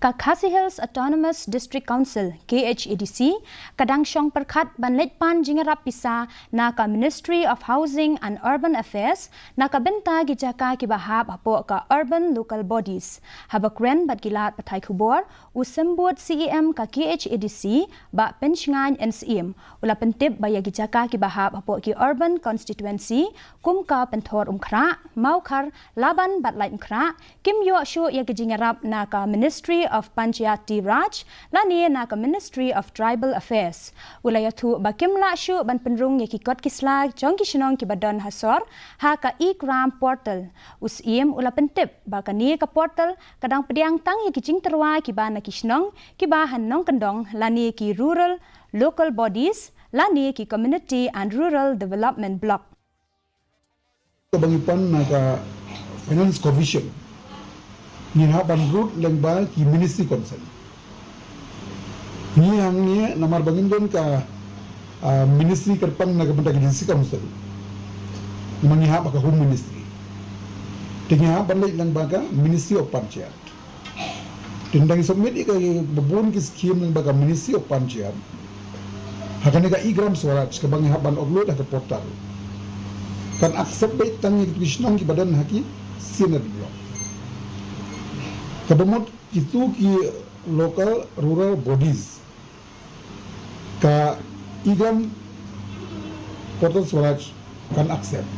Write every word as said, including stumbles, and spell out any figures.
Ka Khasi Hills Autonomous District Council, K H A D C, ka dang shong pyrkhat ban leit pan jingïarap pisa na ka Ministry of Housing and Urban Affairs na ka bynta ki jaka kiba hap hapoh ka Urban Local Bodies. Haba kren bad ki lad pathai khubor, u Symbud C E M ka K H A D C, Bah Penshngaiñ N Syiem, u la pyntip ba ïa ki jaka kiba hap hapoh ki Urban Constituency, kum ka Pynthorumkhrah, Mawkhar, Laban bad Laitumkhrah, kim ïoh shuh ïa ki jingïarap na ka Ministry of Panchayati Raj lane na ka Ministry of Tribal Affairs. U la ïathuh ba kim lah shuh ban pynrung ïa ki kot ki sla jong ki shnong kiba don ha sor ha ka e-Gram portal. U Syiem u la pyntip ba kane ka portal ka dang pdiang tang ïa ki jingtyrwa kiba na ki shnong kiba ha nongkyndong lane ki rural local bodies lane ki community and rural development block. Kaba ngi pan na ka Finance Commission, ngi hap ban rut lyngba ki ministry concern. Ngi hangne namar ba ngim don ka, ah, ministry kyrpang na ka bynta ka District Council, namar ngi hap ka Home Ministry. Te ngi hap ban leit lyngba ka Ministry of Panchayat. Te dang submit ïa ka, ïa ka bun ki scheme lyngba ka Ministry of Panchayat ha kane ka e-Gram Swaraj kaba ngi hap ban upload ha ka portal. Kan accept beit tang ïa kitu ki shnong kiba don ha ki C and R D block. Kaba mut kitu ki local rural bodies, ka e-Gram portal Swaraj kan accept.